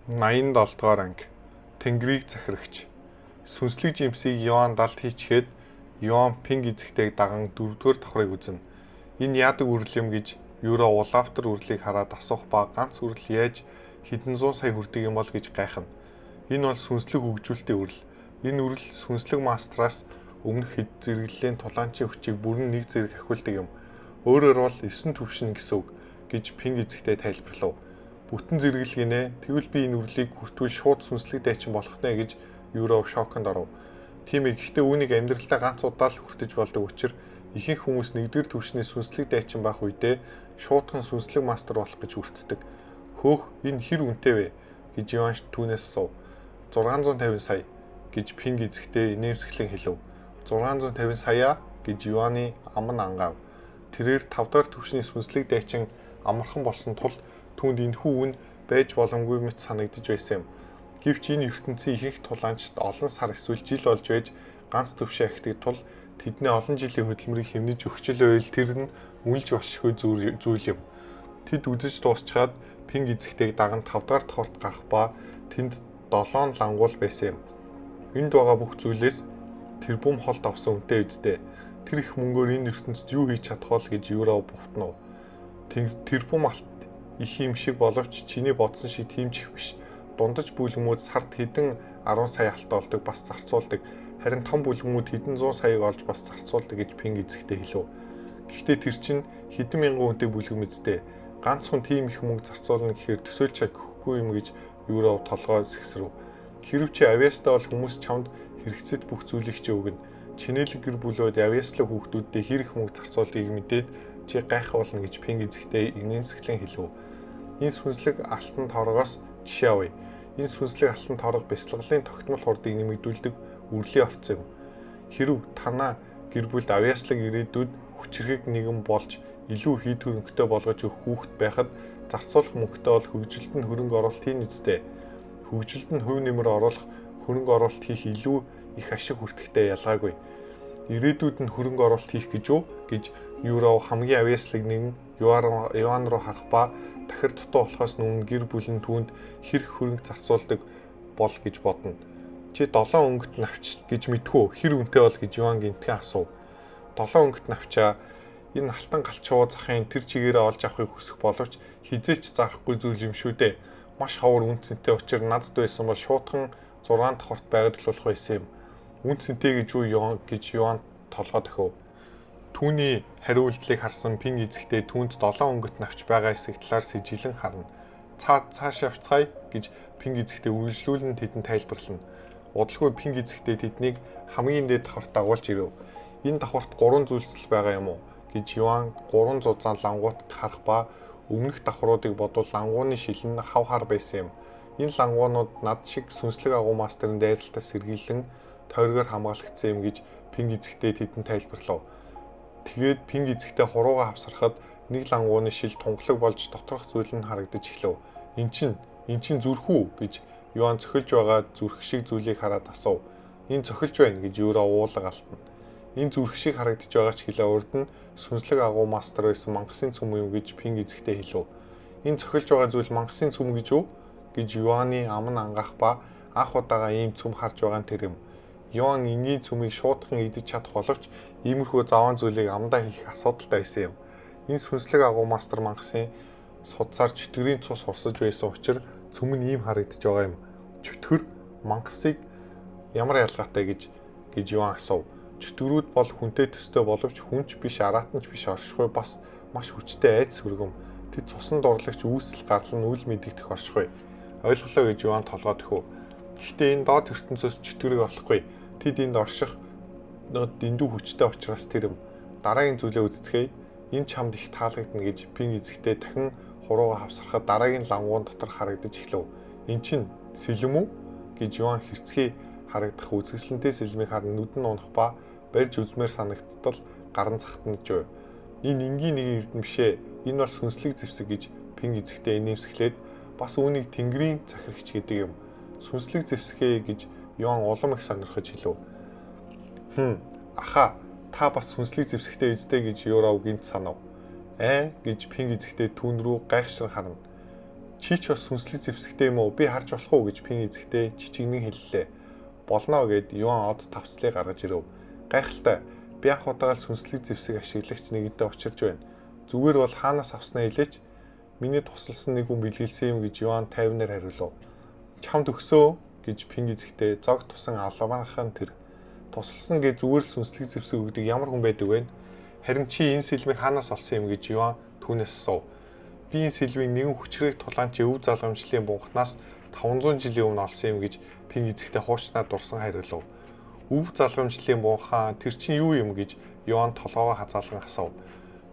87 дугаар анги. Тэнгэрийг захирагч. Сүнслэг жимсийг Иоанн далд хийчихэд Иоанн Пинг эзэгтэйг даган дөрөвдүгээр давхрыг үзнэ. Энэ яадаг үрэл юм гэж Юра улаавтар үрлийг хараад асуух ба ганц үрэл яаж хэдэн зуун сая хүрдэг юм бол гэж гайхна. Энэ бол сүнслэг хөгжүүлэлтийн үрэл. Энэ үрэл сүнслэг мастраас өмнөх хэд зэрэглэлийн тулаанчийн хүчийг бүрэн нэг зэрэг ахиулдаг юм. Өөрөөр бол 9 түвшин гэсэн үг гэж Пинг эзэгтэй тайлбарлав. Бүтэн зэрэглэл гинэ. Тэгвэл би энэ үрлийг хүртвэл шууд сүнслэг дайчин болох нэ гэж Юро шоконд оров. Тийм ээ, гэхдээ үүнийг амьдралдаа ганц удаа л хүртэж болдог учир ихэнх хүмүүс нэгдүгээр түвшний сүнслэг дайчин байх үедээ шуудхан сүнслэг мастер болох гэж хүртдэг. Хөөх, энэ хэр үнэтэй вэ гэж Иван түүнээс асуув. 650 сая гэж Пинг эзэгтэй инээмсэглэн хэлв. 650 сая гэж Иваны ам нь ангаав. Тэрээр 5 дахь түвшний сүнслэг дайчин амархан болсон тул түүнд энэхүү үн байж боломгүй мэт санагдаж байсан юм. Гэвч энэ ертөнцийн ихэнх тулаанчид олон сар эсвэл жил болж байж ганц төвшин ахидаг тул тэдний олон жилийн хөдөлмөрийг хэмнэж өгчл байвал тэр нь үнэлж болшгүй зүйл юм. Тэд үзэж дуусчаад Пинг эзэгтэйг даган 5 дахь давхарт гарах ба тэнд 7 лангуул байсан юм. Энд байгаа бүх зүйлээс тэрбум холд авсан үнэтэй үсттэй. Тэр их мөнгөөр энэ ертөнцид юу хийж чадах бол гэж Юра бувтнав. Тэрбум алт их юм шиг боловч чиний бодсон шиг тийм ч их биш. Дундаж бүлгэмүүд сард хэдэн 10 сая алт олдог бас зарцуулдаг. Харин том бүлгэмүүд хэдэн зуун саяыг олж бас зарцуулдаг гэж Пинг эзэгтэй хэлв. Гэхдээ тэр чинь хэдэн мянган хүнтэй бүлгэм үсттэй. Ганц хүн тийм их мөнгө зарцуулна гэхээр төсөөлж чадахгүй юм гэж Юра толгой сэгсрэв. Хэрв чи авьяастай бол хүмүүс чамд хэрэгцэд бүх зүйлийг чи өгнө. Чинэлэг гэр бүлүүд авьяаслаг хүүхдүүддээ хэр их мөнгө зарцуулдгийг мэдээд чи гайх болно гэж Пинг эзэгтэй инээмсэглэн хэлв. Энэ сүнслэг алтан торгоос жишээ авъя. Энэ сүнслэг алтан торго бясалгалын тогтмол хурдыг нэмэгдүүлдэг үрлийн орц юм. Хэрв танаа гэр бүлд авьяаслаг ирээдүйд хүчирхэг нэгэн болж илүү хийд хөрөнгөтэй болгож өгөх хүүхэд байхад зарцуулах мөнгөтэй бол хөгжилд нь хөрөнгө оруулалт хийн үсттэй. Хөгжилд нь хувь нэмэр оруулах хөрөнгө оруулалт хийх илүү их ашиг хүртэхтэй ялгаагүй. Ирээдүйд нь хөрөнгө оруулалт хийх гэж үү гэж Юро хамгийн авьяаслаг нэгэн Юан руу харах ба тахир дутуу болохоос өмнө гэр бүл нь түүнд хэр хөрөнгө зарцуулдаг бол гэж бодно. Чи 7 өнгөт навч гэж мэдхүү хэр үнэтэй бол гэж Юан гинтхэн асуув. 7 өнгөт навчаа энэ алтан галчуу захын тэр чигээрээ олж авахыг хүсэх боловч хизээч зарахгүй зүйл юм шүү дээ. Маш ховор үн цэнтэй учир надад байсан бол шуудхан 6 давхарт байрлуулах байсан юм. Үн цэнтэй гэж юу гэж Юан толгой дохив. Түүний хариу үйлдлийг харсан Пинг эзэгтэй түүнд 7 өнгөт навч байгаа эсэх талаар сэжиглэн харна. Цааш явцгаая гэж Пинг эзэгтэй үргэлжлүүлэн тэдэнд тайлбарлана. Удалгүй Пинг эзэгтэй тэднийг хамгийн дээд давхарт дагуулж ирэв. Энэ давхарт 3 зүйлсэл байгаа юм уу гэж Юан 3 зузаан лангуут харах ба өмнөх давхруудыг бодвол лангууны шил нь хав хар байсан юм. Энэ лангуунууд над шиг сүнслэг агуу мастерын дайралтаас сэргийлэн тойргоор хамгаалагдсан юм гэж Пинг эзэгтэй тэдэнд тайлбарлав. Тэгээд Пинг эзэгтэй хуруугаа хавсархад нэг лангууны шил тунгалаг болж доторх зүйл нь харагдаж эхлэв. Эн чинь зүрх үү гэж Юан цохилж байгаа зүрх шиг зүйлийг хараад асуув. Энэ цохилж байна гэж Юра уулга алтна. Энэ зүрх шиг харагдаж байгаа ч гэлээ урд нь сүнслэг агуу мастер байсан мангасын цөм юм гэж Пинг эзэгтэй хэлв. Энэ цохилж байгаа зүйл мангасын цөм гэж үү гэж Юаны ам нь ангаах ба анх удаага ийм цөм харж байгаа нь тэр юм. Юан энгийн цөмийг шуудхан идэж чадах боловч иймэрхүү заваан зүйлийг амдаа хийх асуудалтай байсан юм. Энэ сүнслэг агуу мастер мангасын судсаар чөтгөрийн цус урсаж байсан учир цөм нь ийм харагдаж байгаа юм. Чөтгөр мангасыг ямар ялгаатай гэж Юан асуув. Чөтгөрүүд бол хүнтэй төстэй боловч хүн ч биш, араатан ч биш оршихуй бас маш хүчтэй айдас хөргөм. Тэд цусан дурлагч үүсэл гарал нь үл мэдэгдэх оршихуй. Ойлголоо гэж Юан толгой дөхөв. Гэхдээ энэ доод ертөнцөөс чөтгөрийг олохгүй. Тэд энд орших дэндүү хүчтэй учраас тэр юм. Дараагийн зүйлээ үзцгээе. Энэ чамд их таалагдана гэж Пинг эзэгтэй дахин хуруугаа хавсархад дараагийн лангуун дотор харагдаж эхлэв. Эн чинь сэлэм үү гэж Юан хэрцгий харагдах үзэсгэлэнтэй сэлмийг харан нүд нь унах ба барьж үзмээр санагдтал гаран захтанж байв. Энэ энгийн нэгэн эрдэм биш ээ. Энэ бас сүнслэг зэвсэг гэж Пинг эзэгтэй инээмсэглээд бас үүнийг Тэнгэрийн захирагч гэдэг юм. Сүнслэг зэвсгээ гэж Юан улам их сонирхож хэлв. Аха, та бас сүнслэг зэвсэгтэй үсттэй гэж Юрав гинт санав. Гэж Пинг эзэгтэй түүн рүү гайхшран харна. Чи ч бас сүнслэг зэвсэгтэй юм уу? Би харж болох уу гэж Пин эзэгтэй чичигнэн хэллээ. Болно гэд Юан од тавцлыг гаргаж ирэв. Гайхалтай. Би анх удаага л сүнслэг зэвсэг ашиглагч нэгэнтэй учирч байна. Зүгээр бол хаанаас авснаа хэлээч. Миний тусалсан нэг хүн бэлгэлсэн юм гэж Юан тайвнаар хариулв. Чамд өгсөө гэж Пин эзэгтэй зог тусан албанхан тэр. Тусалсан гэж зүгээр л сүнслэг зэвсэг өгдөг ямар хүн байдаг вэ? Харин чи энэ сэлмийг хаанаас олсон юм гэж Юан түүнээс асуув. Би энэ сэлмийг нэгэн хүчрэг тулаанчийн өв залгамжлалын бунхнаас 500 жилийн өмнө олсон юм гэж Пин эзэгтэй хуучнаа дурсан хариулв. Өв залгамжлалын бунхаа тэр чинь юу юм гэж Юан толгоогоо хазаалган асуув.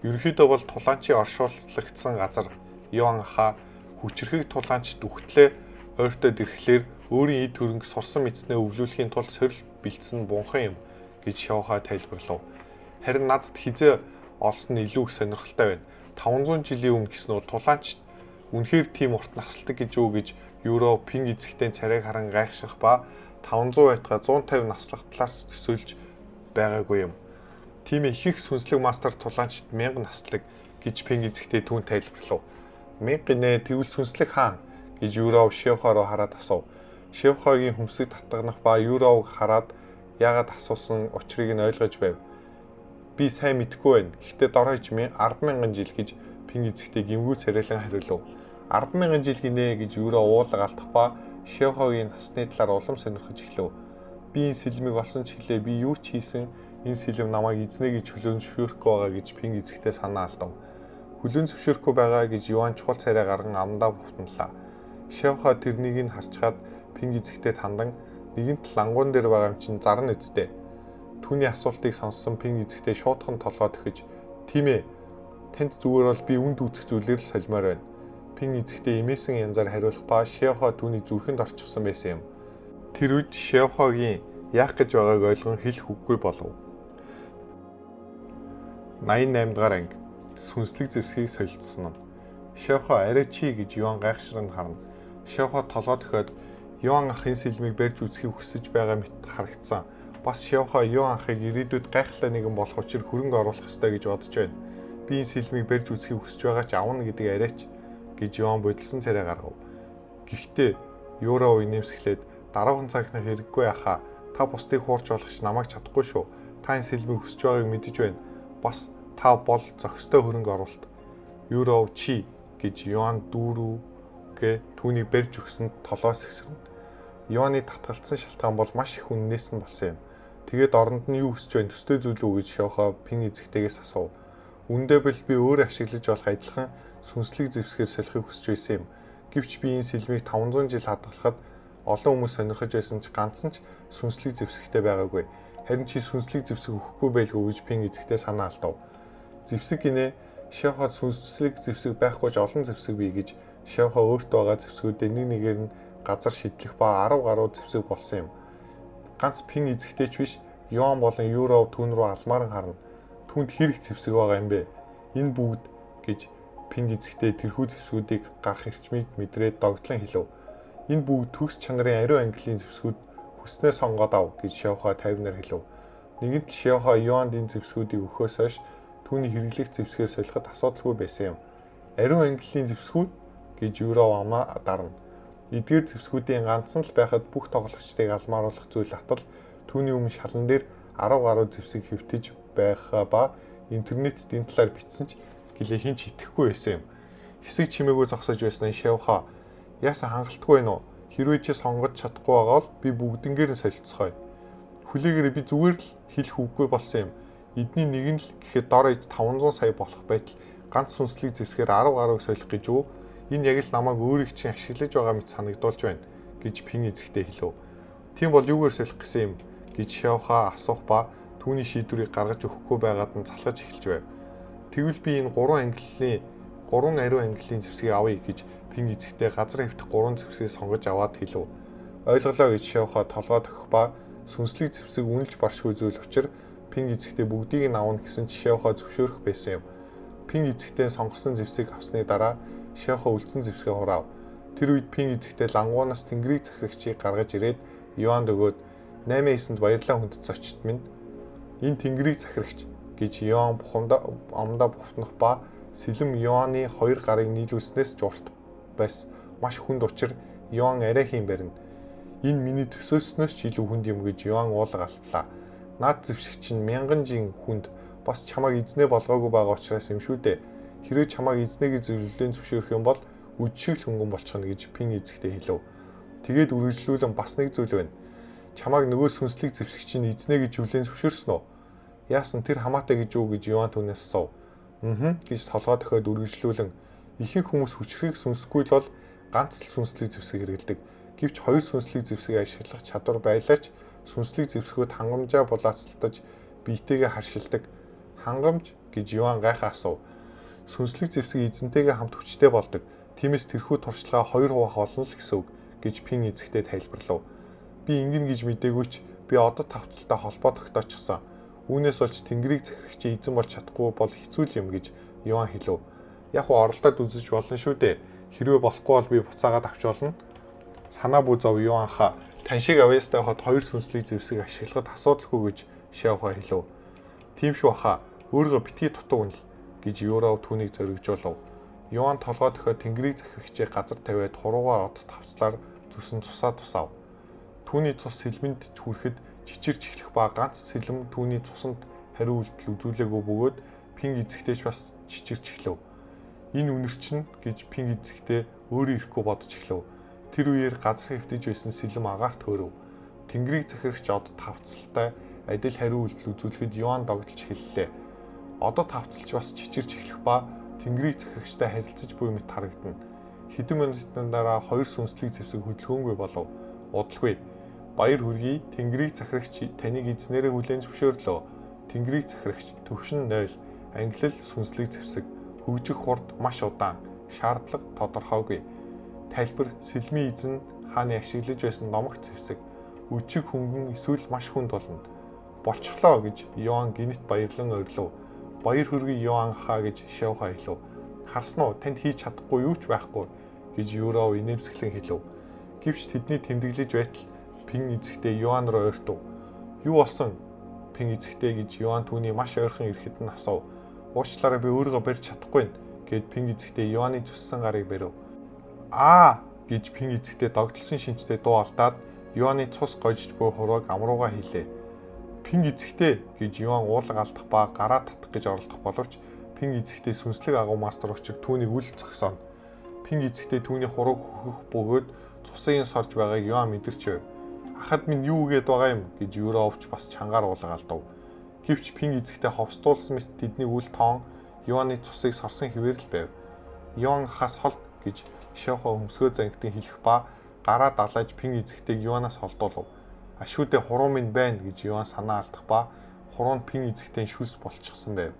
Ерөнхийдөө бол тулаанчийн оршууллагдсан газар Юан ахаа хүчрхэг тулаанч дүхтлээ ойртоод ирэхлээр өөрийн эд хөрөнгө сурсан мэдснээ өвлүүлэхийн тулд сорил бэлдсэн бунхан юм гэж Шоохаа тайлбарлав. Харин надад хизээ олсон нь илүү их сонирхолтой байна. 500 жилийн өмнө гэсэн үү тулаанч үнэхээр тийм урт насалдаг гэж юу гэж Юро Пинг эзэгтэй царайг харан гайхших ба 500 байтугай 150 наслах талаар ч төсөөлж байгаагүй юм. Тийм их их сүнслэг мастер тулаанчд 1000 наслаг гэж Пинг эзэгтэй түүн тайлбарлав. 1000 гинэ тэгвэл сүнслэг хаан гэж Юро Шевхо руу хараад асуув. Шевхогийн хөмсөг татгнах ба Юровг хараад яагаад асуусан учрыг нь ойлгож байв. Би сайн мэдэхгүй байна. Гэхдээ дор хаяж 10,000 жил гэж Пинг эзэгтэй гимгүү царайлан хариулв. 10,000 жил гинэ гэж Юро уулга алдах ба Шевхогийн насны талаар улам сонирхож эхлэв. Би энэ сэлмийг олсон ч хэлээ би юу ч хийсэн энэ сэлэм намайг эзнэ гэж хүлээн зөвшөөрөхгүй байгаа гэж Пинг эзэгтэй санаа алдав. Хүлээн зөвшөөрөхгүй байгаа гэж Юан чухал царай гарган амдаа бувтанлаа. Шевхо тэрнийг нь харчгаад Пинг эзэгтэй хандан нэгэнт лангуун дээр байгаа юм чинь зарна үсттэй. Түүний асуултыг сонссон Пинг эзэгтэй шуутхан толгой төхөж тийм ээ танд зүгээр бол би үнд үүсэх зүйлээр л солимоор байна. Пинг эзэгтэй эмээсэн янзаар хариулах ба Шевхо түүний зүрхэнд орчихсон байсан юм. Тэр үед Шевхогийн яах гэж байгааг ойлгон хэлэх үггүй болов. 88 дугаар анги сүнслэг зэвсгийг солилцсон нь. Шевхо арай чи гэж Юан гайхшранд харна. Шевхо толгой дөхөөд Юан ахын сэлмийг барьж үзхийг хүсэж байгаа мэт харагдсан. Бас Шевхо Юан ахыг ирээдүйд гайхалтай нэгэн болох учир хөрөнгө оруулах ёстой гэж бодож байна. Би энэ сэлмийг барьж үзхийг хүсэж байгаа ч авна гэдэг арайч гэж Юан бодилсон царай гаргав. Гэхдээ Юро инээмсэглээд дараахан цагнах хэрэггүй ахаа та бусдыг хуурч болох ч намайг чадахгүй шүү. Та энэ сэлмийг хүсэж байгааг мэдэж байна. Бас та бол зохистой хөрөнгө оруулалт. Юро чи гэж Юан дүүрүүгээ түүнийг барьж өгсөнд толгоос ихсэрнэ. Юаны татгалцсан шалтгаан бол маш их үннээс нь болсон юм. Тэгээд оронд нь юу хүсэж байна төстэй зүйл үү гэж Шохо Пин эзэгтэйгээс асуув. Үндэ бол би өөрөө ашиглаж болох адилхан сүнслэг зэвсгээр солихыг хүсэж байсан юм. Гэвч би энэ сэлмийг 500 жил хадгалахад олон хүмүүс сонирхож байсан ч ганц нь ч сүнслэг зэвсэгтэй байгаагүй. Харин чи сүнслэг зэвсэг өгөхгүй байлгүй гэж Пин эзэгтэй санаа алдав. Зэвсэг гинэ Шоход сүнслэг зэвсэг байхгүй ч олон зэвсэг бий гэж Шохо өөртөө байгаа зэвсгүүдээ нэг нэгээр нь газар шидлэх ба 10 гаруй зэвсэг болсон юм. Ганц Пин эзэгтэй ч биш Юан болон Юро түүн рүү алмааран харна. Түүнд хэрэг зэвсэг байгаа юм бэ? Энэ бүгд гэж Пин эзэгтэй тэрхүү зэвсгүүдийг гарах эрчмийг мэдрээд догтлон хэлв. Энэ бүгд төгс чанарын ариун английн зэвсгүүд хүснээ сонгоод ав гэж Шевхо тайвнаар хэлв. Нэгэнт Шевхо Юанд энэ зэвсгүүдийг өгөхөөс хойш түүний хэрэглэх зэвсгээр солиход асуудалгүй байсан юм. Ариун английн зэвсгүүд гэж Юро амаа дарна. Эдгээр зэвсгүүдийн ганц нь л байхад бүх тоглогчдыг алмааруулах зүйл атал түүний өмнө шалан дээр 10 гаруй зэвсэг хэвтэж байхаа ба интернетд энэ талаар бичсэн ч гэлээ хэн ч итгэхгүй байсан юм. Хэсэг чимээгүй зогсож байсан Шевхо яасан хангалтгүй байна уу? Хэрвээ чи сонгож чадахгүй байгаа бол би бүгднгээр нь солилцохой. Хүлээгээрээ би зүгээр л хэлэх үггүй болсон юм. Эдний нэг нь л гэхэд дор хаяж 500 сая болох байтал ганц сүнслэг зэвсгээр 10 гаруйг солих гэж үү? Энэ яг л намайг өөрийг чинь ашиглаж байгаа мэт санагдуулж байна гэж Пин эзэгтэй хэлв. Тийм бол юугаар солих гэсэн юм гэж Шевха асуух ба түүний шийдвэрийг гаргаж өгөхгүй байгаад нь залхаж эхэлж байв. Тэгвэл би энэ гурван ариун ангиллын зэвсгийг авъя гэж Пин эзэгтэй газар хэвтэх гурван зэвсгийг сонгож аваад хэлв. Ойлголоо гэж Шевха толгой тохих ба сүнслэг зэвсэг үнэлж баршгүй зүйл учир Пин эзэгтэй бүгдийг нь авна гэсэн ч Шевха зөвшөөрөх байсан юм. Пин эзэгтэй сонгосон зэвсгийг авсны дараа Шевха үлдсэн зэвсгээ хураав. Тэр үед Пин эзэгтэй лангуунаас тэнгэрийг захирагчийг гаргаж ирээд Юанд өгөөд 8-9-нд баярлалаа хүндэт зочид минь. Энэ тэнгэрийг захирагч гэж Юан бухимдаа амдаа бухимдах ба сэлэм Юаны хоёр гарыг нийлүүлснээс ч урт байс. маш хүнд учир Йоан арай хийм барина. Энэ миний төсөөлснөөс ч илүү хүнд юм гэж Йоан уулга алтлаа. Наад зэвсэг чинь мянган жин хүнд бас чамайг эзнээ болгоогүй байгаа учраас юм шүү дээ. Хэрвээ чамайг эзнээ гэж зөвлөлийн зөвшөөрөх юм бол үд шиг л хөнгөн болчихно гэж Пин эзэгтэй хэлв. Тэгээд үргэлжлүүлэн бас нэг зүйл байна. Чамайг нөгөө сүнслэг зэвсэг чинь эзнээ гэж зөвлөлийн зөвшөөрсөн үү? Яасан тэр хамаатай гэж юу гэж Йоан түүнээс асуув. Мм гэж толгой дохиод үргэлжлүүлэн ихэнх хүмүүс хүчрхийг сүнсгүй л бол ганц л сүнслэг зэвсэг хэрэглэдэг. Гэвч хоёр сүнслэг зэвсгийг ашиглах чадвар байлаа ч сүнслэг зэвсгүүд хангамжаа булаацалтаж биетэйгээ харшилдаг. Хангамж гэж Йоан гайхаа асуув. Сүнслэг зэвсэг эзэнтэйгээ хамт хүчтэй болдог. Тиймээс тэрхүү туршлагаа хоёр хуваах болно л гэсэн үг гэж Пин эзэгтэй тайлбарлав. Би ингэнэ гэж мдээгүй ч би одод тавцалтай холбоо тогтоочихсон. Үүнээс болж Тэнгэрийг захирагчийн эзэн болж чадахгүй бол хэцүү л юм гэж Йоан хэлв. Яг уу оролдоод үзэж болно шүү дээ. Хэрвээ болохгүй бол би буцаагаад авч болно. Санаа бүү зов Йоан хаа тань шиг авьяастай байхад хоёр сүнслэг зэвсэг ашиглахад асуудалгүй гэж Шаохаа хэлв. Тийм шүү хаа. Өөрийгөө битгий дутуу үнэл гэж Юров түүнийг зоригжуулав. Йоан толгой дохиод Тэнгэрийг захирагчийг газар тавиад хуруугаар одод хавцлаар зүсэн цусаа тусав. Түүний цус сэлмэнд хүрэхэд чичирч эхлэх ба ганц сэлэм түүний цусанд хариу үйлдэл үзүүлээгүй бөгөөд Пинг эзэгтэй ч бас чичирч эхлэв. Энэ үнэр чинь гэж Пинг эзэгтэй өөрөө ирэхгүй бодож эхлэв. Тэр үеэр газар хэвтэж байсан сэлэм агаарт хөөрөв. Тэнгэрийг захирагч одод хавцалтай адил хариу үйлдэл үзүүлэхэд Йоан догдолж эхэллээ. Одод хавцалч бас чичирч эхлэх ба Тэнгэрийг захирагчтай харилцаж буй мэт харагдана. Хэдэн минутын дараа хоёр сүнслэг зэвсэг хөдөлгөөнгүй болов. Удалгүй. Баяр хүргэе. Тэнгэрийг захирагч таныг эзнэрээ хүлээн зөвшөөрлөө. Тэнгэрийг захирагч төвшин 0. Ангилал сүнслэг зэвсэг. Хөгжих хурд маш удаан. Шаардлага тодорхойгүй. Тайлбар сэлмийн эзэн хааны ашиглаж байсан номогт зэвсэг. Өчиг хөнгөн эсвэл маш хүнд болно. Болчихлоо гэж Йоан гинэт баярлан орилов. Баяр хүргэе Йоан хаа гэж Шавха хэлв. Харсан уу танд хийж чадахгүй юу ч байхгүй гэж Юров инээмсэглэн хэлв. Гэвч тэдний тэмдэглэж байтал Пин эзэгтэй Йоан руу ойртов. Юу болсон? Пин эзэгтэй гэж Йоан түүний маш ойрхон ирэхэд нь асуув. Уучлаарай би өөрийгөө барьж чадахгүй нь гэд Пин эзэгтэй Йоаны зүссэн гарыг барив. Аа гэж Пин эзэгтэй догдолсон шинжтэй дуу алдаад Йоаны цус гожиж буй хурууг амрууга хийлээ. Пин эзэгтэй гэж Йоан уулга алдах ба гараа татах гэж оролдох боловч Пин эзэгтэй сүнслэг агуу мастер учир түүнийг үл зогсооно. Пин эзэгтэй түүний хурууг хөхөх бөгөөд цусын сорж байгааг Йоан мэдэрч байв. Ахад минь юу гээд байгаа юм гэж Юровч бас чангаар уулга алдав. Гэвч Пин эзэгтэй ховсдуулсан мэт тэдний үл тоон Йоаны цусыг сорсон хэвээр л байв. Йоан хас хол гэж Шохо хөмсгөө зангидэн хэлэх ба гараа далайж Пин эзэгтэйг Йоанаас холдуулав. Ашүүдээ хуруу минь байна гэж Йоан санаа алдах ба хуруу нь Пин эзэгтэй шүлс болчихсон байв.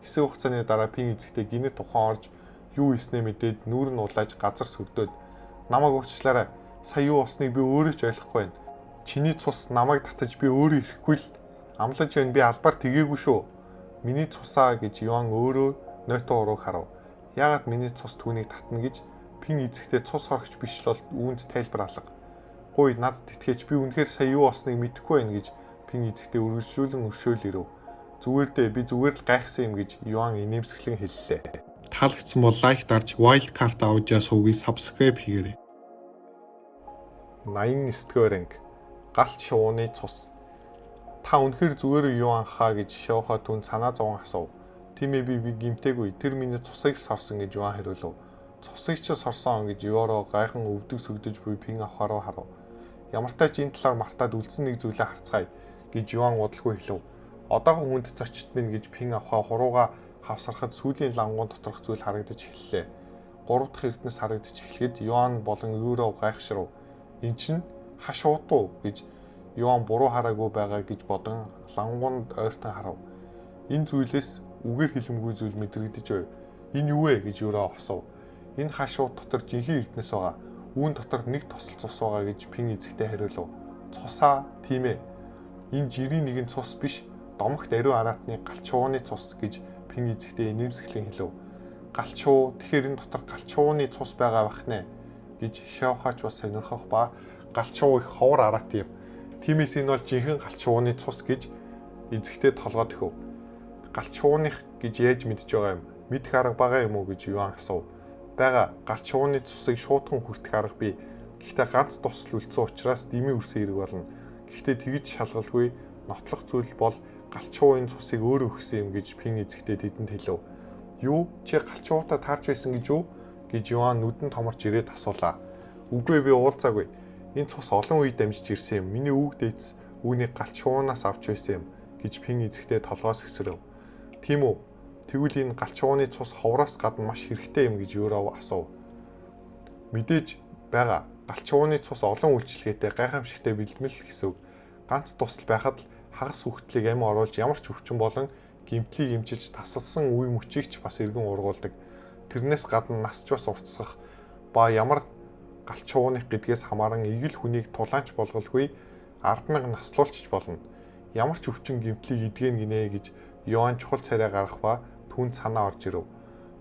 Хэсэг хугацааны дараа Пин эзэгтэй гинэт ухаан орж юу хийснээ мэдээд нүүр нь улааж газар сүрдөөд намайг уучлаарай. Сая юу болсныг би өөрөө ч ойлгохгүй байна. Чиний цус намайг татаж би өөрөө ирэхгүй л амлаж байна. Би албаар тгээгүй шүү. Миний цусаа гэж Йоан өөрөө нойтон урууг харав. Яагаад миний цус түүнийг татна гэж Пин эзэгтэй цус хорогч биш л бол үүнд тайлбар алга. Гуй надад итгэж би үнэхээр сая юу болсныг мэдэхгүй байна гэж Пин эзэгтэй үргэлжлүүлэн өршөөл ирэв. Зүгээр дээ би зүгээр л гайхсан юм гэж Йоан инээмсэглэн хэллээ. Таалагдсан бол лайк дарж Wild Card Audio сувгийг subscribe хийгээрэй. 89 дугаар анги. Галт шувууны цус. Та үнэхээр зүгээр юу анхаа гэж Шоха түн санаа зовон асуув. Тийм ээ би гимтээгүй. Тэр миний цусыг сорсон гэж Юан хариулв. Цусыг чи сорсон гэж Юоро гайхан өвдөг сүгдэж буй Пин авахаараа харав. Ямартай ч энэ талаар мартаад үлдсэн нэг зүйлээ харцгаая гэж Юан удалгүй хэлв. Одоохон хүнд зочид минь гэж Пин авахаа хурууга хавсархад сүүлийн лангуун доторх зүйл харагдаж эхэллээ. Гурав дахь эрдэнэс харагдаж эхлэхэд Юан болон Юро гайхшрав. Эн чинь хаш удуу гэж Юан буруу хараагүй байгаа гэж бодон лангуунд ойртон харав. Энэ зүйлээс үгээр хэлэмгүй зүйл мэдрэгдэж байв. Энэ юу вэ гэж Юро асуув. Энэ хаш ууд дотор жинхэнэ эрдэнэс байгаа. Үүн дотор нэг тосол цус байгаа гэж Пин эзэгтэй хариулв. Цусаа тийм ээ. Энэ жирийн нэгэн цус биш, домогт ариун араатны галт шувууны цус гэж Пин эзэгтэй инээмсэглэн хэлв. Галт шувуу тэгэхээр энэ дотор галт шувууны цус байгаа байх нэ гэж Шаохач бас сонирхох ба галт шувуу их ховор араат юм. Тиймээс энэ бол жинхэнэ галт шувууны цус гэж эзэгтэй толгой дөхөв. Галт шувууных гэж яаж мэдж байгаа юм? Мэдэх арга байгаа юм уу гэж Юан асуув. Бага галч шувууны цусыг шуутхан хүртэх арга бий. Гэхдээ ганц тусал үлдсэн учраас дэмий үрсэн хэрэг болно. Гэхдээ тэгж шалгалгүй нотлох зүйл бол галч шувуу энэ цусыг өөрөө өгсөн юм гэж Пин эзэгтэй тэдэнд хэлв. Юу чи галч шувуутай таарч байсан гэж юу гэж Юан нүдэн томорч ирээд асуулаа. Үгүй би уулзаагүй. Энэ цус олон үе дамжиж ирсэн юм. Миний өвөг дээдс үүнийг галч шувуунаас авч байсан юм гэж Пин эзэгтэй толгоос хэсрэв. Тийм үү? Тэгвэл энэ галч шувууны цус ховроос гадна маш хэрэгтэй юм гэж Юров асуув. Мэдээж байгаа. Галч шувууны цус олон үйлчилгээтэй гайхамшигтай бэлтгэл гэсэн үг. Ганц тусал байхад л хагас хүүхдлийг амь оруулж ямар ч өвчин болон гэмтлийг эмчилж тасалсан үе мөчийг ч бас эргэн ургуулдаг. Тэрнээс гадна нас ч бас уртсах ба ямар галч шувууных гэдгээс хамааран эгэл хүнийг тулаанч болголгүй 10,000 наслуулчих болно. Ямар ч өвчин гэмтлийг эдгэн гинэ гэж Йоан чухал царай гаргах ба түүнд санаа орж ирэв.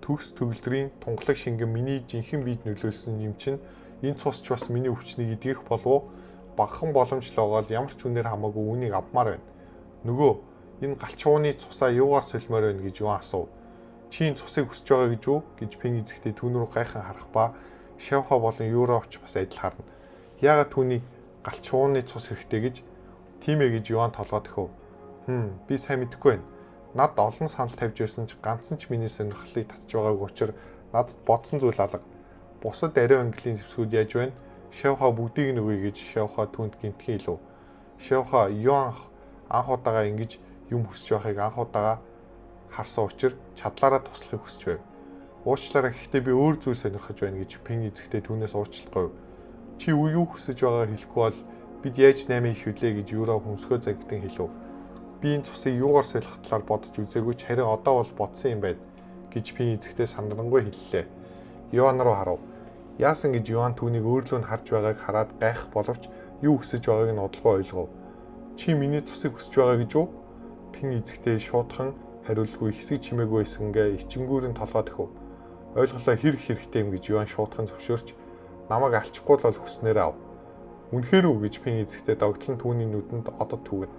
Төгс төгөлдрийн тунгалаг шингэн миний жинхэнэ биед нөлөөлсөн юм чинь энэ цус ч бас миний өвчнийг эдгэх болов уу? Багахан боломжлоогоол ямар ч үнээр хамаагүй үүнийг авмаар байна. Нөгөө энэ галч шувууны цусаа юугаар солимоор байна гэж Юан асуув. Чи энэ цусыг хүсэж байгаа гэж үү гэж Пин эзэгтэй түүн рүү гайхан харах ба Шавха болон Юровч бас адил харна. Яагаад түүнийг галч шувууны цус хэрэгтэй гэж тийм ээ гэж Юан толгой дөхөв. Би сайн мэдэхгүй байна. Над олон санал тавьж байсан ч ганцхан ч миний сонирхлыг татж байгаагүй учир надад бодсон зүйл алга. Бусад ариун английн зэвсгүүд яаж байна? Шавха бүгдийг нь өгье гэж Шавха түүнд гинтхэн хэлв. Шавха Юан анх удаага ингэж юм хүсэж байхыг анх удаага харсан учир чадлаараа туслахыг хүсэж байв. Уучлаарай гэхдээ би өөр зүйл сонирхож байна гэж Пин эзэгтэй түүнээс уучлахгүй. Чи юу хүсэж байгааг хэлэхгүй бол бид яаж 8 их вүлээ гэж Юро хөмсгөө загтан хэлв. Би энэ цусыг юугаар солих талаар бодож үзээгүй ч харин одоо бол бодсон юм байна гэж Пин эзэгтэй санарангүй хэллээ. Юан руу харав. Яасан гэж Юан түүнийг өөрлөө нь харж байгааг хараад гайх боловч юу хүсэж байгааг нь удалгүй ойлгов. Чи миний цусыг хүсэж байгаа гэж үү? Пин эзэгтэй шуудхан хариулгүй хэсэг чимээгүй байсангээ ичингүүр нь толгой дөхөв. Ойлголоо хэрэг хэрэгтэй юм гэж Юан шуудхан зөвшөөрч намайг алчихгүй л бол хүснээр ав. Үнэхээр үү гэж Пин эзэгтэй догтлон түүний нүдэнд одод түгэн.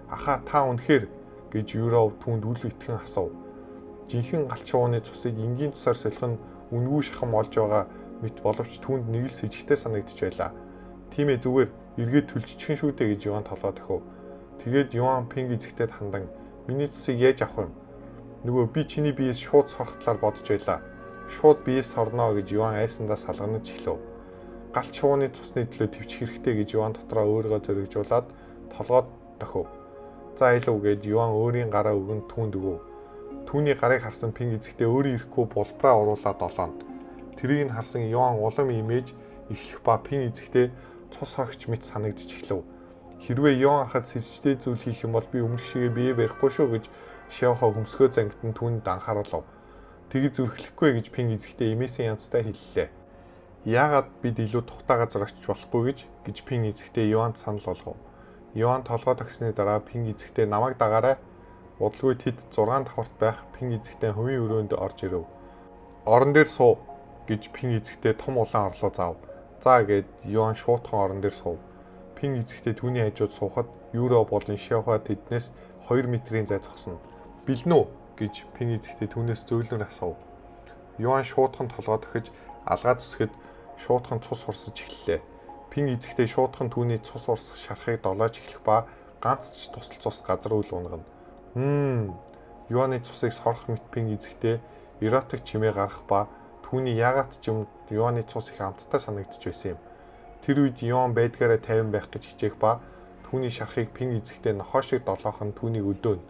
Ахаа та үнэхээр гэж Юров түүнд үл итгэн асуув. Жинхэнэ галч шувууны цусыг энгийн цусаар солих нь үнэгүй шахам олж байгаа мэт боловч түүнд нэг л сэжигтэй санагдчих байлаа. Тийм ээ зүгээр эргээд төлжчихэн шүү дээ гэж Юан толгой дохив. Тэгээд Юан Пинг эзэгтэд хандан миний цусыг яаж авах юм? Нөгөө би чиний биеэс шууд сорох талаар бодож байлаа. Шууд биеэс сорно гэж Юан айсандаа салганаж эхлэв. Галч шувууны цусны төлөө төвчих хэрэгтэй гэж Юан дотроо өөрийгөө зоригжуулаад толгойд дохив. За илүү гээд Юан өөрийн гараа өгөн түүнд өгөв. Түүний гарыг харсан Пинг эзэгтэй өөрөө ирэхгүй булбраа уруулаад долоонд. Тэрийг нь харсан Юан улам имэж эхлэх ба Пин эзэгтэй цус сорогч мэт санагдчих эхлэв. Хэрвээ Юан ахад сэжигтэй зүйл хийх юм бол би өмнөх шигээ бие барихгүй шүү гэж Шавха хөмсгөө зангидан түүнд анхааруулав. Тэгж зүрхлэхгүй гэж Пин эзэгтэй эмээсэн янзтай хэллээ. Яагаад бид илүү тухтай газар очиж болохгүй гэж Пин эзэгтэй Юанд санал болгов. Юан толгой тагсны дараа Пин эзэгтэй намайг дагаарай. Удалгүй тэд 6 давхарт байх Пин эзэгтэй хувийн өрөөнд орж ирэв. Орон дээр суу гэж Пин эзэгтэй том улаан орлоо заав. За гэд Юан шуутхан орон дээр суув. Пин эзэгтэй түүний хажууд суухад Юро болон Шавха тэднээс 2 метрийн зай зогсно. Бэлэн үү гэж Пин эзэгтэй түүнээс зөөлөн асуув. Юан шуутхан толгой дохиж алгаа зүсгэд шуутхан цус урсаж эхэллээ. Пин эзэгтэй шуутхан түүний цус урсах шархыг долоож эхлэх ба ганц ч тусал цус газар үл унгана. Юаны цусыг сорох мэт Пин эзэгтэй эротик чимээ гарах ба түүний яагаад ч юм Юаны цус их амттай санагдчих байсан юм. Тэр үед Юан байдгаараа тайван байх гэж хичээх ба түүний шархыг Пин эзэгтэй нохой шиг долоох нь түүнийг өдөөнө.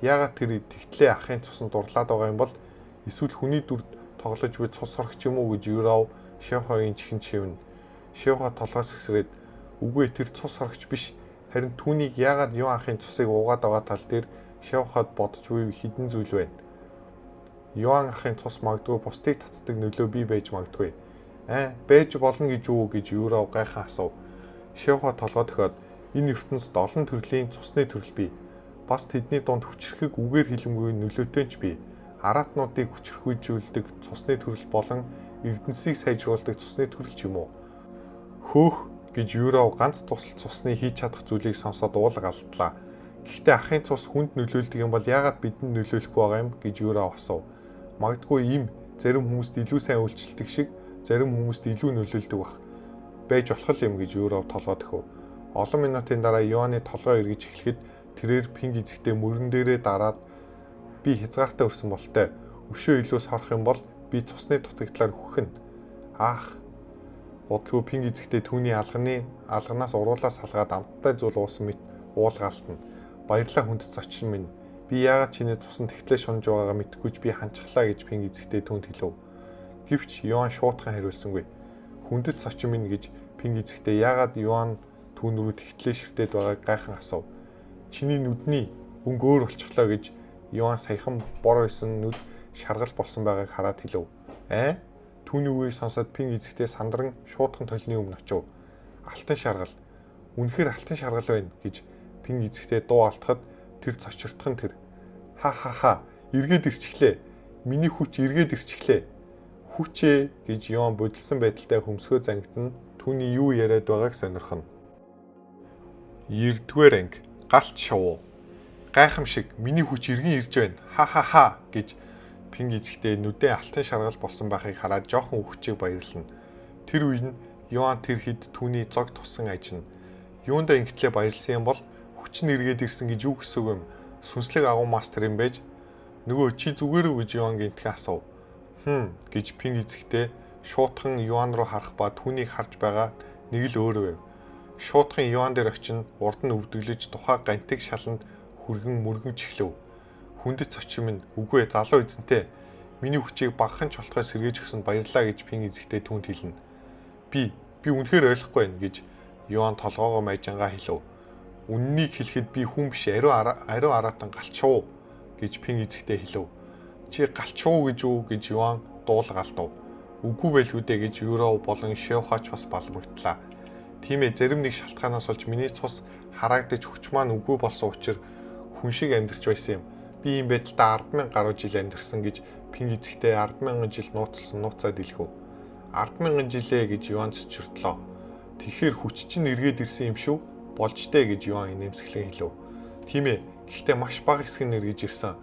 Яагаад тэр тэгтлээ ахын цуснд дурлаад байгаа юм бол эсвэл хүний дүрд тоглож буй цус сорогч юм уу гэж Юров Шавхагийн чихэн чивнэ. Шавха толгоос хэсрээд үгүй тэр цус сорогч биш харин түүнийг яагаад Юан ахын цусыг уугаад байгаа тал дээр Шавхад бодож буй хідэн зүйл байна. Юан ахын цус магадгүй бусдыг татдаг нөлөө бий байж магадгүй. Байж болно гэж үү гэж Юров гайхан асуув. Шавха толгой дохиод энэ ертөнцид олон төрлийн цусны төрөл бий. Бас тэдний дунд хүчрхэг үгээр хэлэмгүй нөлөөтэй ч бий. Аратнуудыг хүчрхэгжүүлдэг цусны төрөл болон эрдэнсийг сайжруулдаг цусны төрөл ч юм уу. Хөөх гэж Юров ганц тусал цусны хийж чадах зүйлийг сонсоод уулга алдлаа. Гэхдээ ахын цус хүнд нөлөөлдөг юм бол яагаад бидэнд нөлөөлөхгүй байгаа юм гэж Юров асуув. Магадгүй им Зарим хүмүүст илүү сайн үйлчлдэг шиг зарим хүмүүст илүү нөлөөлдөг бах. Байж болох юм гэж Юров толгой дөхөв. Олон минутын дараа Юаны толгой эргэж эхлэхэд тэрээр Пинг эзэгтэй мөрөн дээрээ дараад би хязгаартай өрсөн болтой. Өшөө илүү сорох юм бол би цусны дутагдлаар үхэх нь. Аах. Удалгүй Пинг эзэгтэй түүний алганаас уруулаа салгаад амттай зүйл уусан мэт уулгаалтна. Баярлаа хүнд зочин минь. Би яагаад чиний цуснд тэгтлээ шунж байгаагаа мэдэхгүй ч би ханчглаа гэж Пинг эзэгтэй түүнд хэлв. Гэвч Юан шуутхан хариулсангүй. Хүндэт зочин минь гэж Пинг эзэгтэй яагаад Юан түүн рүү тэгтлээ ширтээд байгааг гайхан асуув. Чиний нүдний өнгө өөр болчихлоо гэж Юан саяхан бор байсан нүд шаргал болсон байгааг хараад хэлв. Аа? Түүний үгийг сонсоод Пинг эзэгтэй сандран шуутхан толны өмнө очив. Алтан шаргал. Үнэхээр алтан шаргал байна гэж Пинг эзэгтэй дуу алтахад тэр цочирдох нь тэр. Ха ха ха. Эргээд ирчихлээ. Миний хүч эргээд ирчихлээ. Хүчээ гэж Юан бодилсан байдалтай хөмсгөө зангидна. Түүний юу яриад байгааг сонирхоно. 9-р анги. Галт шувуу. Гайхамшиг миний хүч эргэн ирж байна. Ха ха ха гэж Пинг эзэгтэй нүдээ алтан шаргал болсон байхыг хараад жоохон үхчихийг баярлана. Тэр үе нь Юан тэр хэд түүний зог тусан ажина. Юундаа ингэтлээ баярлсан юм бол хүч нь эргээд ирсэн гэж юу гэсэн үг юм? Сүнслэг агуу мастер юм байж нөгөө чи зүгээр үү гэж Юан гинтхэн асуув. Хм гэж Пинг эзэгтэй шуутхан Юан руу харах ба түүнийг харж байгаа нэг л өөр байв. Шуутхан Юан дээр очин урд нь өвдөглөж тухай гантыг шаланд хүргэн мөргөн чихлэв. Хүндэт зочин минь үгүй залуу эзэнтэй миний хүчийг багахан ч болтгой сэргээж өгсөнд баярлалаа гэж Пинг эзэгтэй түүнд хэлнэ. Би үнэхээр ойлгохгүй байна гэж Юан толгоогоо майжангаа хэлв. Үннийг хэлэхэд би хүн биш ариун араатан галчуу гэж Пинг эзэгтэй хэлв. Чи галчуу гэж үү гэж Юан дуулгаалтав. Үгүй байлгүй дээ гэж Юро болон Шэвхач бас балмагдлаа. Тийм ээ зарим нэг шалтгаанаас болж миний цус хараагдаж хүч маань үгүй болсон учраас хүн шиг амьдарч байсан юм. Би ийм байдалтай 10,000 гаруй жил амьдарсан гэж Пинг эзэгтэй 10,000 жил нууцлсан нууцаад хэлэхв. 10,000 жилээ гэж Юан цэцэртлөө. Тэгэхээр хүч чинь эргээд ирсэн юм шүү. Болж дээ гэж Юан инээмсэглэн хэлв. Тийм ээ. Гэхдээ маш бага хэсэг нь эргэж ирсэн.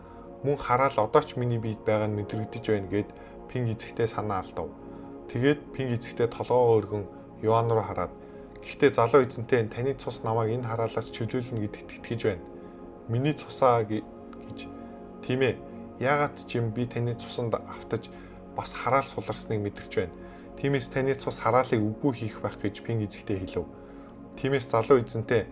Мөн хараал одоо ч миний биед байгаа нь мэдрэгдэж байна гэд Пинг эзэгтэй санаа алдав. Тэгээд Пинг эзэгтэй толгоогоо өргөн Юан руу хараад гэхдээ залуу эзэнтэй таны цус намайг энэ хараалаас чөлөөлнө гэдэгт итгэж байна. Миний цусаа гэж тийм ээ. Яагаад ч юм би таны цусанд автаж бас хараал суларсныг мэдэрч байна. Тиймээс таны цус хараалыг үгүй хийх байх гэж Пинг эзэгтэй хэлв. Тиймээс залуу эзэнтэй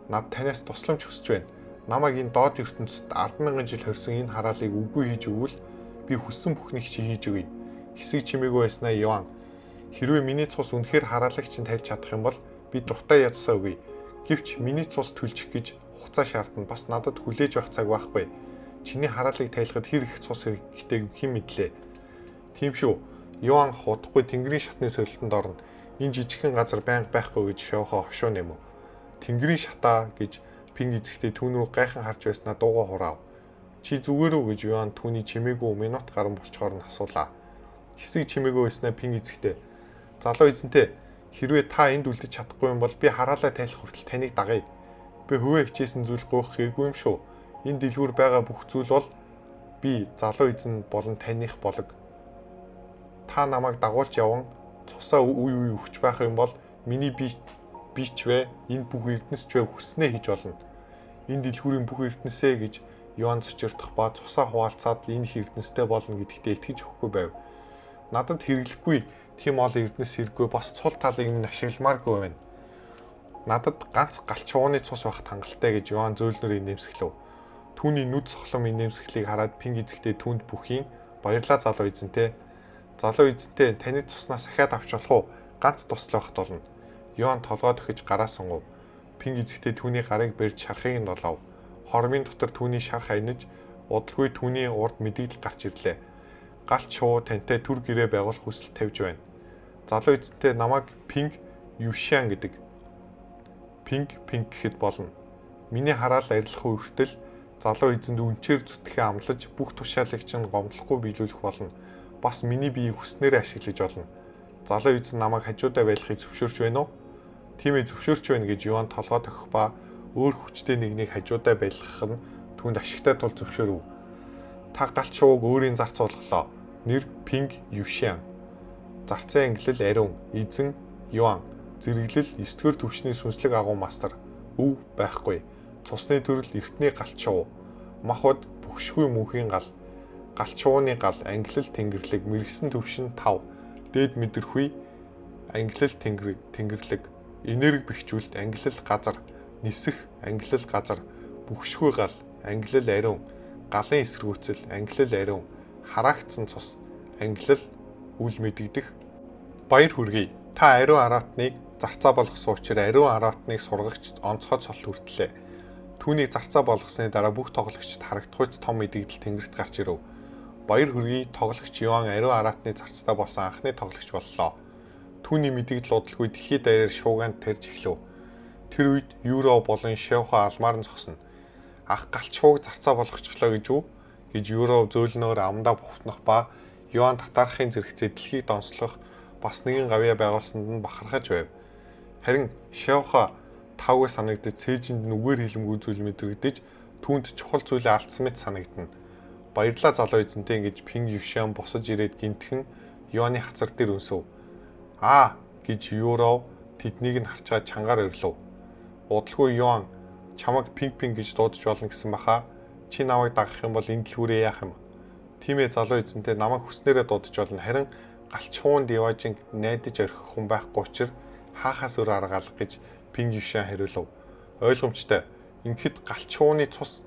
над танаас тусламж хүсэж байна. Намайг энэ доод ертөнцид 10,000 жил хорьсон энэ хараалыг үгүй хийж өгвөл би хүссэн бүхнийг чи хийж өгье. Хэсэг чимээгүй байснаа Юан. Хэрвээ миний цус үнэхээр хараалыг чинь тайлж чадах юм бол би дуртай ядсаа өгье. Гэвч миний цус төлчих гэж хугацаа шаардна. Бас надад хүлээж байх цаг байхгүй. Чиний хараалыг тайлахад хэр их цус хэрэгтэй хэн мэдлээ. Тийм шүү. Юан худахгүй тэнгэрийн шатны сорилтонд орно. Энэ жижигхэн газар байнга байхгүй гэж Шоухо хошуу нэмв. Тэнгэрийн шатаа гэж Пинг эзэгтэй түүн рүү гайхан харж байснаа дуугаа хураав. Чи зүгээр үү гэж Юан түүний чимээгүй минут гарan болчоор нь асуулаа. Хэсэг чимээгүй байснаа Пинг эзэгтэй. Залуу эзэнтэй хэрвээ та энд үлдэж чадахгүй юм бол би хараалаа тайлах хүртэл таныг дагая. Би хувиа хичээсэн зүйл гуйх гээгүй юм шүү. Энэ дэлгүүр байгаа бүх зүйл бол би залуу эзэн болон таных болог. Та намайг дагуулж яван цусаа үе үе өгч байх юм бол миний би ч вэ энэ бүх эрдэнэс ч вэ хүснээ хийж болно. Энэ дэлгүүрийн бүх эрдэнэсээ гэж Юан цочирдох ба цусаа хуваалцаад энэ их эрдэнэстэй болно гэдэгтээ итгэж өгөхгүй байв. Надад хэрэглэхгүй тийм олон эрдэнэс хэрэггүй бас цул талыг минь ашигламааргүй байна. Надад ганц галч чууны цус байхад хангалттай гэж Юан зөөлнөр инээмсэглэв. Түүний нүд цохлом инээмсэглийг хараад Пинг эзэгтэй түүнд бүхийн баярлаа залуу эзэнтэй. Залуу эзэнтэй таны цуснаас ахиад авч болох уу? Ганц туслах байхад болно. Юан толгой дөхөж гараа сунгав. Пинг эзэгтэй түүний гарыг барьж шархыг нь долов. Хормын дотор түүний шарх аянаж удалгүй түүний урд мэдэгдэл гарч ирлээ. Галт шувуу тантай төр гэрээ байгуулах хүсэл тавьж байна. Залуу эзэнтэй намайг Пинг Юшиан гэдэг. Пинг Пинг гэхэд болно. Миний хараал арилах үе хүртэл залуу эзэнд үнчээр зүтгэхээ амлаж бүх тушаалыг чинь гомдлохгүй биелүүлэх болно. Бас миний биеийг хүснээрээ ашиглаж болно. Залуу эзэн намайг хажуудаа байлгахыг зөвшөөрч байна уу? Тийм ээ зөвшөөрч байна гэж Юан толгой тохих ба өөр хүчтэй нэгнийг хажуудаа байлгах нь түүнд ашигтай тул зөвшөөрөв. Та галт шувууг өөрийн зарц болголоо. Нэр Пинг Юшиан. Зарцын ангилал ариун, эзэн Юан. Зэрэглэл 9-р түвшний сүнслэг агуу мастер. Өв байхгүй. Цусны төрөл эртний галчуу. Махбод бөхшгүй мөнхийн гал. Галчууны гал ангилал тэнгэрлэг мэргэсэн түвшин 5. Дээд мэдрэхүй ангилал тэнгэрлэг. Энерги бэхжүүлэлт ангилал газар. Нисэх ангилал газар. Бөхшгүй гал ангилал ариун. Галын эсэргүүцэл ангилал ариун. Хараагдсан цус ангилал үл мэдэгдэх. Баяр хүргэе. Та ариун араатныг зарцаа болгосон учраас ариун араатныг сургагч онцгой цол хүртлээ. Түүнийг зарцаа болгосны дараа бүх тоглогчид харагдахуйц том мэдэгдэл тэнгэрт гарч ирэв. Баяр хүргэе. Тоглогч Юан ариун араатны зарцтай болсон анхны тоглогч боллоо. Түүний мэдэгдэл удалгүй дэлхийд даяар шуугианд тарж эхлэв. Тэр үед Юро болон Шэвхо алмаар нь зогсно. Ах галчууг зарцаа болгочихлоо гэж үү? Гэж Юро зөөлнөөр амдаа бувтнах ба Юан татаархын зэрэгцээ дэлхийг донслох бас нэгэн гавьяа байгуулсанд нь бахархаж байв. Харин Шэвхо тавгүй санагдаж цээжинд нүгээр хилэмгүй зүйл мэдрэгдэж түүнд чухал зүйлээ алдсан мэт санагдана. Баярлалаа залуу эзэнтэй гэж Пинг Юшиан босож ирээд гинтхэн Юаны хацар дээр өнсөв. Аа гэж Юро тэднийг нь харчаад чангаар орилов. Удалгүй Юан чамайг Пинг Пинг гэж дуудаж болно гэсэн баха. Чи намайг дагах юм бол энэ дэлгүүрээ яах юм? Тийм ээ залуу эзэнтэй намайг хүснээрээ дуудаж болно. Харин галчхуун диважинг найдаж орхих хүн байхгүй учир хаахаас өөр арга алга гэж Пинг Юшан хариулав. Ойлгомжтой. Ингэхэд галчхууны цус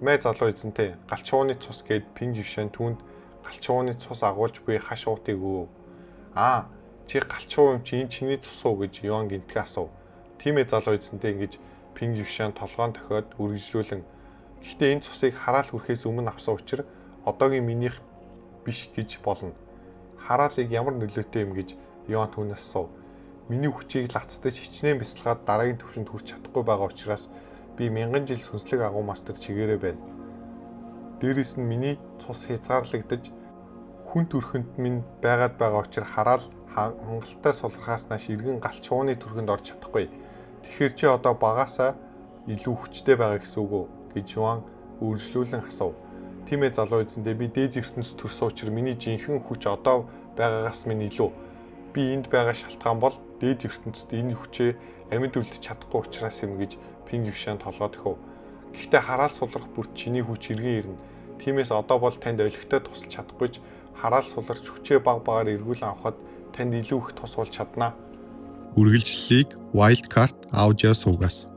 мэ залуу эзэнтэй галчхууны цус гээд Пинг Юшан түүнд галчхууны цус агуулж буй хаш уутыг өгөв. Аа чи галчхуу юм чи энэ чиний цус уу гэж Юан гинтгэ асуув. Тийм ээ залуу эзэнтэй ингэж Пинг Юшан толгоон тохиод үргэлжлүүлэн гэхдээ энэ цусыг хараал хүрэхээс өмнө авсан учраас одоогийн минийх биш гэж болно. Хараалыг ямар нөлөөтэй юм гэж Юан түүнээс асуув. Миний хүчийг лацдаж хичнээн бясалгаад дараагийн түвшинд хүрч чадахгүй байгаа учраас би мянган жил сүнслэг агуу мастер чигээрээ байна. Дээрээс нь миний цус хязгаарлагдаж хүн төрхөнд минь байгаад байгаа учраас хараал хангалттай сулрахаас нааш эргэн галчууны төрхөнд орж чадахгүй. Тэгэхээр чи одоо багаасаа илүү хүчтэй байгаа гэсэн үг үү гэж Юан үргэлжлүүлэн асуув. Тийм ээ залуу эзэндээ би дээд ертөнцид төрсөн учраас миний жинхэнэ хүч одоо байгаагаас минь илүү. Би энд байгаа шалтгаан бол дээд ертөнцид энэ хүчээ амьд үлдэж чадахгүй учраас юм гэж Пинг Юшан толгой дөхөв. Гэхдээ хараал сулрах бүрт чиний хүч эргэн ирнэ. Тиймээс одоо бол танд олигтой тусалж чадахгүй ч хараал суларч хүчээ баг багаар эргүүлэн авахад танд илүү их тус болж чаднаа. Үргэлжлэлийг Wildcard аудио сувгаас.